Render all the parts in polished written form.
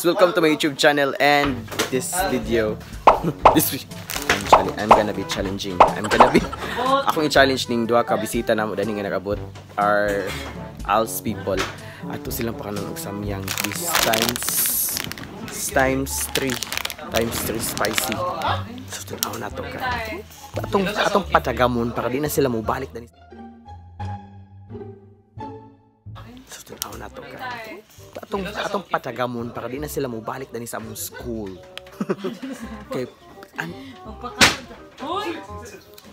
Welcome to my YouTube channel and this video. This week, I'm gonna be challenging. I'm gonna be akong i-challenge ning duha ka bisita namo dani nga nakabot our ALS people. Ato silang pakanon og samyang this times times 3 times 3 spicy. So tanaw na to ka. Atong patagamon para di na sila mobalik dani. So tanaw na to ka. Atong patagamon para di na sila mobalik dani sa among school. Kay Hoy!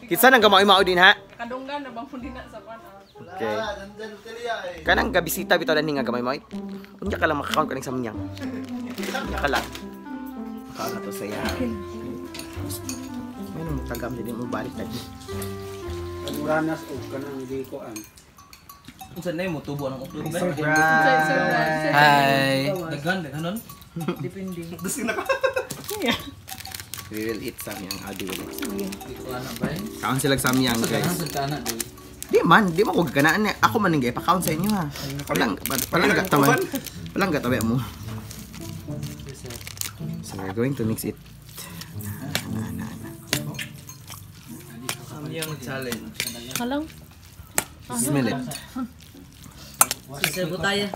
Kinsa nang gamay-mao din ha? Kadunggan na bang na sa kuan? Okay. Kanang gabisita bitaw dani nga gamay mao. Unya ka lang makakaon kaning samyang. Unya ka lang. Makaon na to sa iya. May nang tagam din mo balik tadi. Uranas og kanang di ko an. Unsa na mo tubo ang uklog ba? Surprise! Hi. Daghan daghanon. Depende. We will eat samyang. Adi will eat. Di ko ana ba? Kaon sila samyang, guys. Daghan sa kana doy. Di man ko ganaan eh. Ako man ang gipakaon sa inyo ha. Palangga taman. Palangga tabi mo. So we're going to mix it. Na. Samyang challenge. Halang. Smell it. Sir Butaya.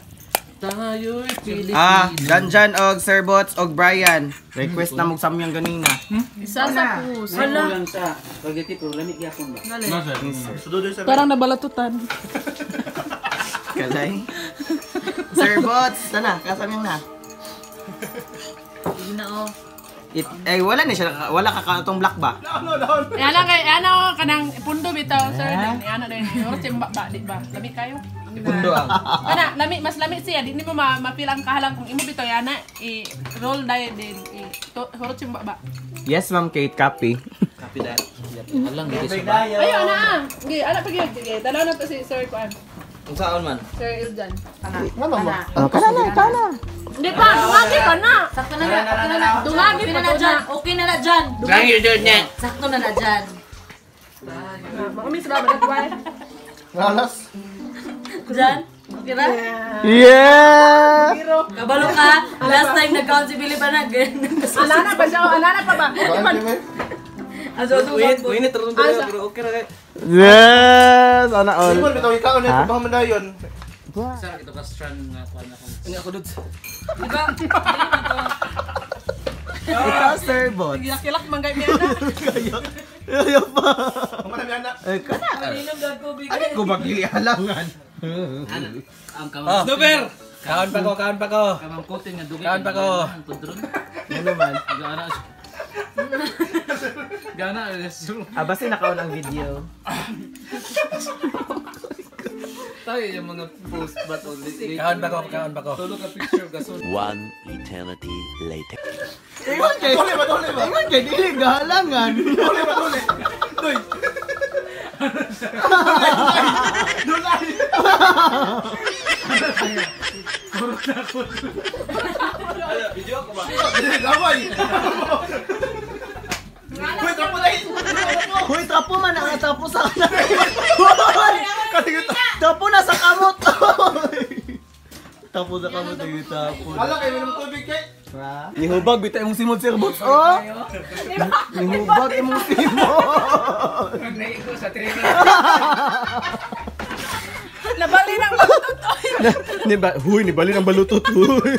Tayo'y Pilipino. Ah, Danjan og Sir Bots og Brian. Request na mog samyang ganina. Isa sa puso. Wala lang sa spaghetti pero lamig gyapon ba. Parang nabalatutan. Kalay. Sir Bots, tana, kasamyang na. Sige na oh. It, eh, wala na siya, wala ka atong black ba? Ana kay ana kanang pundo bitaw sir. Ana na yun. Oras yung ba di ba? Lami kayo. Pundo ang. Ana, lami mas lami siya di nimo ma-feel ang kahalang kung imo bitaw ana i-roll dai din i hurot yung ba. Yes, Ma'am Kate, copy. Copy that. Alang dito sa ba. Ayo ana. Sige, ana pag yun. Sige, dalaw na to si Sir Kuan. Unsaon man? Sir Iljan. Oh, kana na, kana. Hindi pa, dungagi pa na. Sakto na na, okay na na. Dungagi Okay pa na na dyan. Okay na na dyan. Sakto na na dyan. Mga sila ba nagway? Ralas. Dyan? Okay ra? Yeah! Kabalo ka. Last time nag-count si Billy Banag. Ana na ba siya? Ana na pa ba? Aso, aso, Wait, wait, turun pero okay ra kay. Yes! Ana all. Simon bitaw ikaw na trabaho man dayon. Sa ito ka strand nga kuan akong. Unya ako dudes. Diba? Dili man to. Ikaw, Sir Bots. Gilak-gilak man kay mi ana. Kaya pa. Kumana mi ana. Eh, kana. Maninom gag tubig. Ano ko maglihalangan? Ang kamang. Snooper! Kaon pa ko, kaon pa ko. Kamangkutin nga dugi. Kaon pa ko. Ano man? Gana. Gana. Ah, basta nakaon ang video. Tayo yung mga post but only. Kaon pa ko, kaon pa ko. Tulo ka picture gasol. One eternity later. Ingon kay. Dole ba dole ba? Ingon kay dili gahalangan. Dole ba dole? Doy. Dulay. Video ko ba? Laway. Hoy, trapo dai. Hoy, trapo man ang trapo sa kanan. Hoy! Trapo na sa kamot. Trapo sa kamot ay trapo. Ala kay minom tubig kay. Nihubag bitay imong simod Sir Bots oh. Nihubag imong simod. Naigo sa training. Nabali ng balutot. Huy, nibali ng balutot. Huy.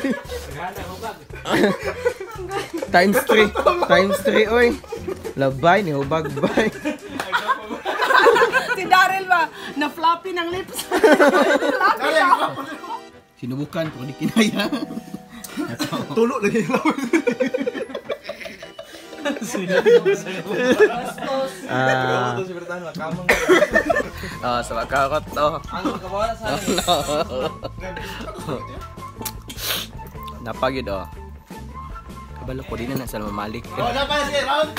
Times 3. Times 3, oy. Labay, nihubag bay. Si Daryl ba? Na floppy ng lips. Floppy siya. Sinubukan pero di kinaya. Tulo lagi laway. Ah, oh, sa kakot to. Ang kawala sa Napagid oh. Kabalo ko din na sa mamalik. Oh, na pa si round.